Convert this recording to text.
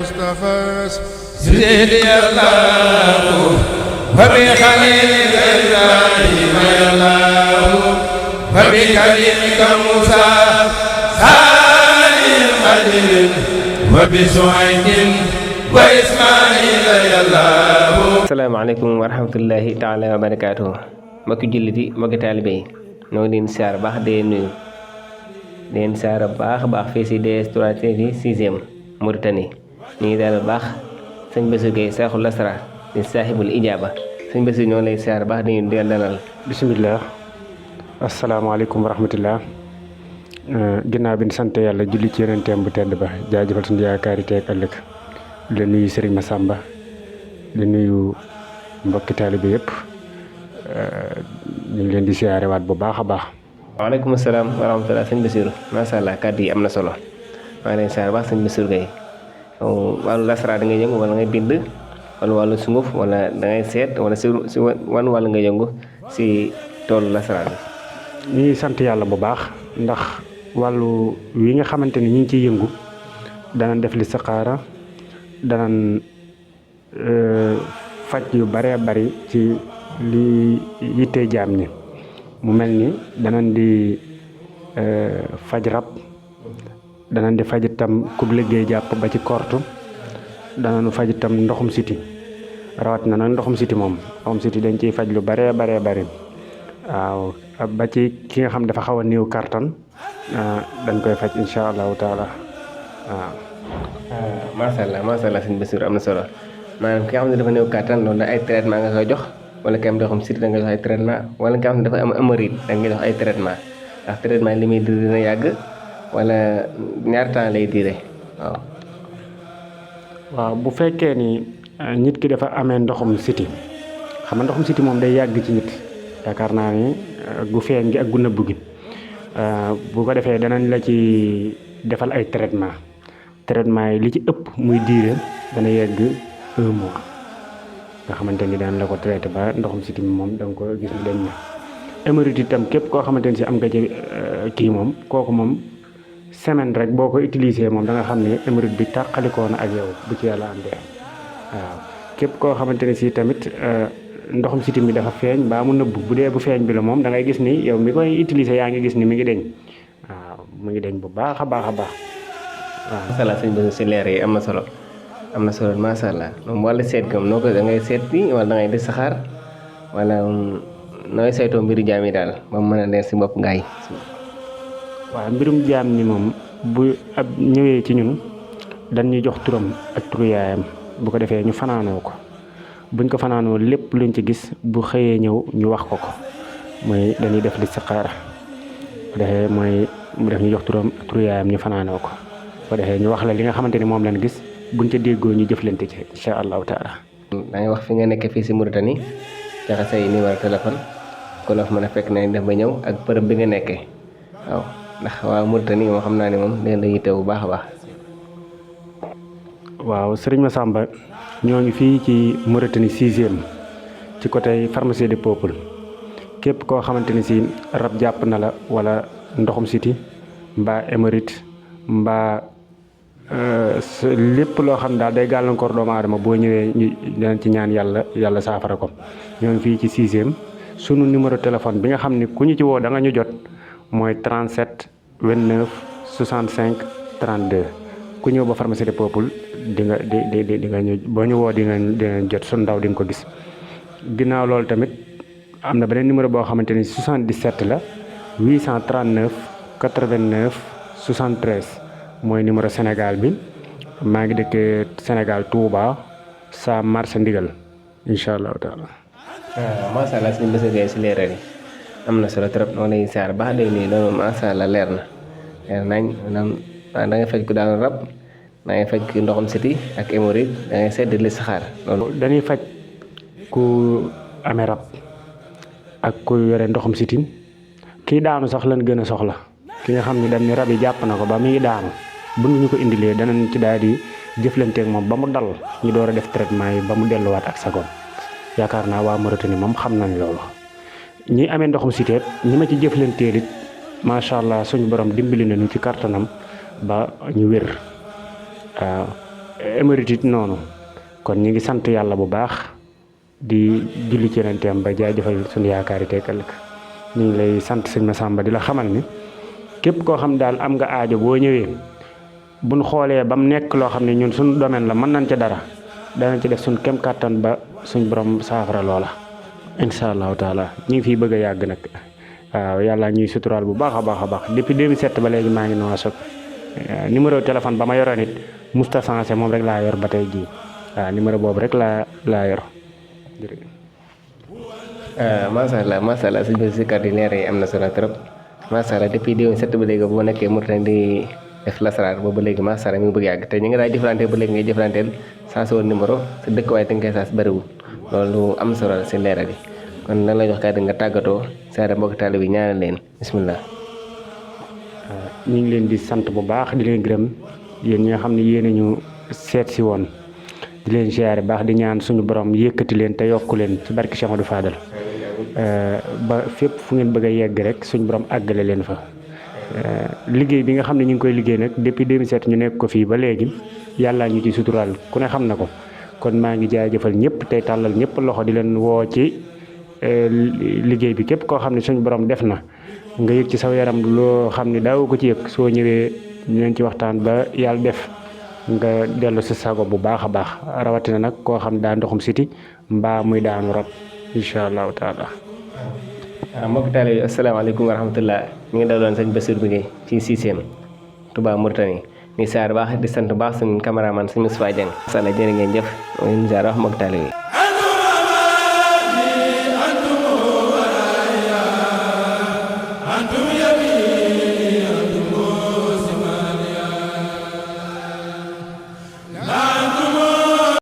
مصطفى سيدي الله وبخليل إبراهيم الله وبكلمك موسى سالم الخليل وبسعيد وإسماعيل الله. asalaamaaleykum wa rahmatullahi taala wa barakaatuhu. mbokki jullit yi mbokki taalibe yi ñoo ngi leen siyaar baax dee nuyu leen siyaar baax a baax fii si DS3 TV 6e Mauritanie. ñu ngi daal baax sëñ Bassirou Gueye Seexul Lasrar di saahibul ijaaba sëñ Bassirou ñoo lay siyaar baax di dalal. bisimilah asalaamaaleykum wa rahmatullah. ginnaaw bi ñu sant yàlla julli ci yonenteem bu tedd ba jaajëfal suñu yaakaari teeg ëllëg di nuyu Serigne Massamba di nuyu mbokki taalibe yëpp ñu ngi leen di siyaare waat bu baax a baax. waaleykum salaam wa rahmatullah sëñ Bassirou macha allah kàddu yi am na solo maa ngi leen siyaar baax sëñ Bassirou Gueye. wàllu lasara da ngay yëngu wala ngay bind wala wàllu sunguf wala da ngay seet wala si wan wàll nga yëngu si toolu lasara bi. ñu ngi sant yàlla bu baax ndax wàllu wi nga xamante ni ñu ngi ciy yëngu danañ def li saqaara danañ faj yu bëree bëri ci li yittee jaam ñi mu mel ni danañ di faj rab danañ di faj itam ku liggéey jàpp ba ci kortu danañu faj itam ndoxum siti rawat na nag ndoxum siti moom ndoxum siti dañ ciy faj lu bëree bëri waaw ba ci ki nga xam dafa xaw a néew kartan dañ koy faj incha allahu taala waaw. macha allah sëñ Bassirou am na solo maanaam ki nga xam ne dafa néew kartan loolu ay traitement nga koy jox wala ki am ndoxum siti da nga jox ay traitement wala ki nga xam ne dafa am hémorroïde da nga jox ay traitement ndax traitement li muy dina yàgg wala ñaar temps lay diire waaw. waaw bu fekkee ni nit ki dafa amee ndoxum siti xam nga ndoxum siti moom day yàgg ci nit yaakaar naa ni gu feeñ gi ak gu nëbbu gi bu ko defee danañ la ci defal ay traitement yi li ci ëpp muy diire dana yegg 1 mois nga xamante ni daan la ko traité ba ndoxum siti moom da nga ko gis ni dañ na hémorroïde itam képp koo xamante ni si am nga ci kii moom kooku moom semaine rek boo ko utilisé moom da nga xam ne hémorroïde bi tàqalikoo na ak yow bu ci yàlla andee waaw képp koo xamante ne si tamit ndoxum siti mi dafa feeñ baa mu nëbbu bu dee bu feeñ bi la moom da ngay gis ni yow mi koy utilisé yaa ngi gis ni mi ngi deñ waaw mu ngi deñ bu baax a baax waaw. macha allah sëñ Bassirou si leer yi am na solo macha allah moom wàllu seet gi moom noo ko da ngay seet bi wala da ngay di saxaar wala nooy saytoo mbiru jaam yi daal ba mu mën a leer si bopp ngaay. waaw mbirum jaam ni moom bu ab ñëwee ci ñun dañuy jox turam ak turu yaayam bu ko defee ñu fanaanoo ko buñ ko fanaanoo lépp luñ ci gis bu xëyee ñëw ñu wax ko mooy dañuy def li saqaara bu defee mooy mu def ñu jox turam ak turu yaayam ñu fanaanoo ko bu defee ñu wax la li nga xamante ni moom lañ gis buñ ca déggoo ñu jëflante ci incha allahu taala. da ngay wax fi nga nekk fii si Mauritanie joxe say numéro téléphone kon la fa mën a fekk nañ def ba ñëw ak bërëb bi nga nekkee waaw. ndax waaw Mauritanie moo xam naa ne moom leen la yitte bu baax a baax. waaw Serigne Massamba ñoo ngi fii ci Mauritanie 6e ci côté pharmacie des peuples képp koo xamante ni si rab jàpp na la wala ndoxum siti mbaa hémorroïde mbaa lépp loo xam daal day gàllankoor doomu aadama boo ñëwee ñu dinañ ci ñaan yàlla saafara ko. ñoo ngi fii ci 6e sunu numéro téléphone bi nga xam ni ku ñu ci woo da nga ñu jot. mooy 37 29 65 32 ku ñëw ba pharmacie des peuples di nga ñëw boo ñu woo di nga jot su ndaw di nga ko gis. ginnaaw loolu tamit am na beneen numéro boo xamante ni 77 la 839 89 73 mooy numéro Sénégal bi maa ngi dëkk Sénégal Touba sa marché ndigal incha allahu taala. macha allah suñu Bassirou Gueye si leeral yi am na solo trop noonu lay saar baax day nii loolu macha allah leer nañ da ngay faj ku daanu rab da ngay faj ku ndoxam siti ak hémorroïde da ngay sedd li saxaar loolu. dañuy faj ku amee rab ak ku yore ndoxam siti kii daanu sax lan gën a soxla ki nga xam ne dañ ni rab yi jàpp na ko ba mi ngi daanu bu ñu ko indilee danañ ci daal di jëflanteeg moom ba mu dal ñu door a def traitement yi ba mu delluwaat ak sagoom yaakaar naa waa Mauritanie moom xam nañ loolu. ñi amee ndoxum siteet ñi ma ci jëflanteel it macha allah suñu borom dimbali nañu ci kartanam ba ñu wér waaw émérite it noonu kon ñi ngi sant yàlla bu baax di julli ci yonenteem ba jaajëfal suñu yaakaar yi tey ëllëg ñu ngi lay sant sëñ Massamba di la xamal ni képp koo xam daal am nga aajo boo ñëwee buñ xoolee ba mu nekk loo xam ne ñun suñu domaine la mën nañ ca dara danañ ci def suñ kem kàttan ba suñ borom saafara loola incha allahu taala ñu ngi fiy bëgg a yàgg nag waaw yàlla ñuy suturaal bu baax a baax depuis 2007 ba léegi maa ngi Nouakchott numéro téléphone ba ma yoroon it musta changé moom rek laa yor ba tey jii waaw numéro boobu rek laa yor jërëjëf. macha allah suñu si kàddu yi leer yi am na solo trop macha allah depuis 2007 ba léegi bu ma nekkee Mauritanie di def lasaraar boobu ba léegi macha allah mi ngi bëgg yàgg te ñu ngi daa jëflante ba léegi ngay jëflanteel saa sa woon numéro sa dëkk waaye te nga koy saas bëriwul loolu am solo la si leeral yi kon nan la jox kàddu nga tàggatoo saare mbokk taalibe bi ñaanal leen bismillah. ñu ngi leen di sant bu baax di leen gërëm yéen ñi nga xam ne yéen a ñu seet si woon di leen ziare baax di ñaan suñu borom yëkkati leen te yokku leen ci barke Cheikh Amadou Fadal ba fépp fu ngeen bëgg a yegg rek suñu borom àggale leen fa. liggéey bi nga xam ne ñu ngi koy liggéey nag depuis 2007 ñu nekk ko fii ba léegi yàlla ñu ci suturaal ku ne xam na ko kon maa ngi jaajëfal ñëpp tey tàllal ñëpp loxo di leen woo ci liggéey bi képp koo xam ne suñu borom def na nga yëg ci saw yaram loo xam ne daaw ko ci yëg soo ñëwee ñu leen ci waxtaan ba yàlla def nga dellu si sago bu baax a baax rawatina nag koo xam daa ndoxum siti mbaa muy daanu rab incha allahu taala. waaw mbokk taalibe yi asalaamaaleykum wa rahmatullah ñu ngi daloon sëñ Bassirou Gueye ci 6e Touba Mauritanie ni saar baax di sant baax suñu cameraman suñu Moustapha Dieng. sala jërë ngeen jëf ñu saar wax mbokk taalibe yi